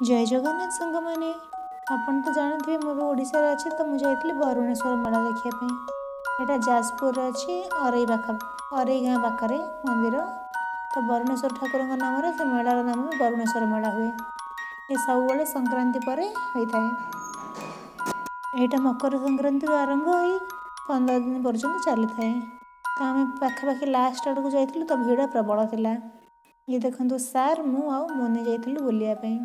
ଜୟ ଜଗନ୍ନାଥ ସାଙ୍ଗମାନେ। ଆପଣ ତ ଜାଣିଥିବେ ମୁଁ ଏବେ ଓଡ଼ିଶାରେ ଅଛି। ତ ମୁଁ ଯାଇଥିଲି ବରୁଣେଶ୍ୱର ମେଳା ଦେଖିବା ପାଇଁ। ଏଇଟା ଯାଜପୁରରେ ଅଛି, ଅରେଇ ପାଖ, ଅରେଇ ଗାଁ ପାଖରେ ମନ୍ଦିର। ତ ବରୁଣେଶ୍ୱର ଠାକୁରଙ୍କ ନାମରେ ସେ ମେଳାର ନାମ ବି ବରୁଣେଶ୍ୱର ମେଳା ହୁଏ। ଏ ସବୁବେଳେ ସଂକ୍ରାନ୍ତି ପରେ ହୋଇଥାଏ। ଏଇଟା ମକର ସଂକ୍ରାନ୍ତିରୁ ଆରମ୍ଭ ହୋଇ 15 ଦିନ ପର୍ଯ୍ୟନ୍ତ ଚାଲିଥାଏ। ତ ଆମେ ପାଖାପାଖି ଲାଷ୍ଟ ଆଡ଼କୁ ଯାଇଥିଲୁ, ତ ଭିଡ଼ ପ୍ରବଳ ଥିଲା। ଇଏ ଦେଖନ୍ତୁ, ସାର୍, ମୁଁ ଆଉ ମୋନି ଯାଇଥିଲୁ ବୁଲିବା ପାଇଁ।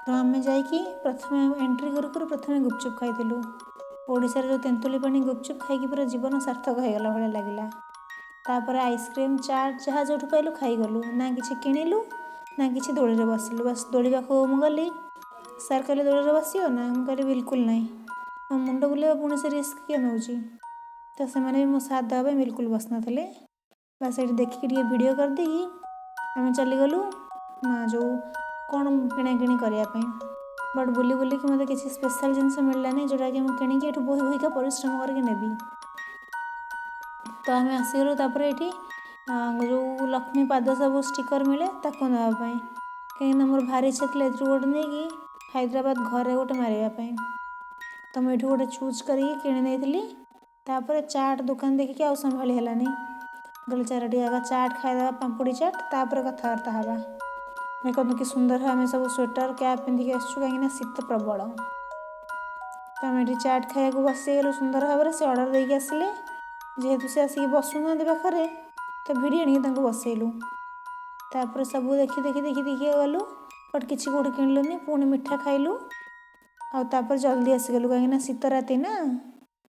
ତ ଆମେ ଯାଇକି ପ୍ରଥମେ ଏଣ୍ଟ୍ରି କରୁ କରୁ ପ୍ରଥମେ ଗୁପଚୁପ୍ ଖାଇଥିଲୁ। ଓଡ଼ିଶାର ଯେଉଁ ତେନ୍ତୁଳି ପାଣି ଗୁପଚୁପ୍ ଖାଇକି ପୁରା ଜୀବନ ସାର୍ଥକ ହେଇଗଲା ଭଳିଆ ଲାଗିଲା। ତାପରେ ଆଇସ୍କ୍ରିମ୍, ଚାଟ୍ ଯାହା ଯେଉଁଠୁ ପାଇଲୁ ଖାଇଗଲୁ। ନା କିଛି କିଣିଲୁ, ନା କିଛି ଦୋଳିରେ ବସିଲୁ। ବାସ୍, ଦୋଳି ପାଖକୁ ମୁଁ ଗଲି। ସାର୍ କହିଲେ, ଦୋଳିରେ ବସିବ ନା? ମୁଁ କହିଲି, ବିଲକୁଲ ନାହିଁ, ମୋ ମୁଣ୍ଡ ବୁଲେଇବ, ପୁଣି ସେ ରିସ୍କ କିଏ ନେଉଛି? ତ ସେମାନେ ବି ମୋ ସାଥ ଦେବା ପାଇଁ ବିଲକୁଲ ବସିନଥିଲେ। ବାସ୍, ସେଇଠି ଦେଖିକି ଟିକେ ଭିଡ଼ିଓ କରିଦେଇକି ଆମେ ଚାଲିଗଲୁ ଯେଉଁ କ'ଣ କିଣାକିଣି କରିବା ପାଇଁ। ବଟ୍ ବୁଲି ବୁଲିକି ମୋତେ କିଛି ସ୍ପେଶାଲ୍ ଜିନିଷ ମିଳିଲାନି, ଯେଉଁଟାକି ମୁଁ କିଣିକି ଏଠୁ ବୋହି ବୋହିକା ପରିଶ୍ରମ କରିକି ନେବି। ତ ଆମେ ଆସିଗଲୁ ତାପରେ ଏଇଠି ଯେଉଁ ଲକ୍ଷ୍ମୀ ପାଦ ସବୁ ଷ୍ଟିକର୍ ମିଳେ, ତାକୁ ନେବା ପାଇଁ। କାହିଁକିନା ମୋର ଭାରି ଇଚ୍ଛା ଥିଲା ଏଥିରୁ ଗୋଟେ ନେଇକି ହାଇଦ୍ରାବାଦ ଘରେ ଗୋଟେ ମାରିବା ପାଇଁ। ତ ମୁଁ ଏଇଠୁ ଗୋଟେ ଚୁଜ୍ କରିକି କିଣି ନେଇଥିଲି। ତାପରେ ଚାଟ୍ ଦୋକାନ ଦେଖିକି ଆଉ ସମ୍ଭାଳି ହେଲାନି। କହିଲି, ଚାଲ ଟିକେ ଆଗ ଚାଟ୍ ଖାଇଦେବା, ପାମ୍ପୁଡ଼ି ଚାଟ୍, ତାପରେ କଥାବାର୍ତ୍ତା ହେବା। ଦେଖନ୍ତୁ କି ସୁନ୍ଦର, ଆମେ ସବୁ ସ୍ୱେଟର, କ୍ୟାପ୍ ପିନ୍ଧିକି ଆସିଛୁ, କାହିଁକିନା ଶୀତ ପ୍ରବଳ। ତ ଆମେ ଏଠି ଚାଟ୍ ଖାଇବାକୁ ବସିଗଲୁ ସୁନ୍ଦର ଭାବରେ। ସେ ଅର୍ଡ଼ର ଦେଇକି ଆସିଲେ। ଯେହେତୁ ସେ ଆସିକି ବସୁନାହାନ୍ତି ପାଖରେ, ତ ଭିଡ଼ି ଆଣିକି ତାଙ୍କୁ ବସେଇଲୁ। ତାପରେ ସବୁ ଦେଖି ଦେଖି ଦେଖି ଦେଖି ଗଲୁ, ବଟ୍ କିଛି କେଉଁଠି କିଣିଲୁନି। ପୁଣି ମିଠା ଖାଇଲୁ ଆଉ ତାପରେ ଜଲ୍ଦି ଆସିଗଲୁ, କାହିଁକିନା ଶୀତ ରାତି ନା।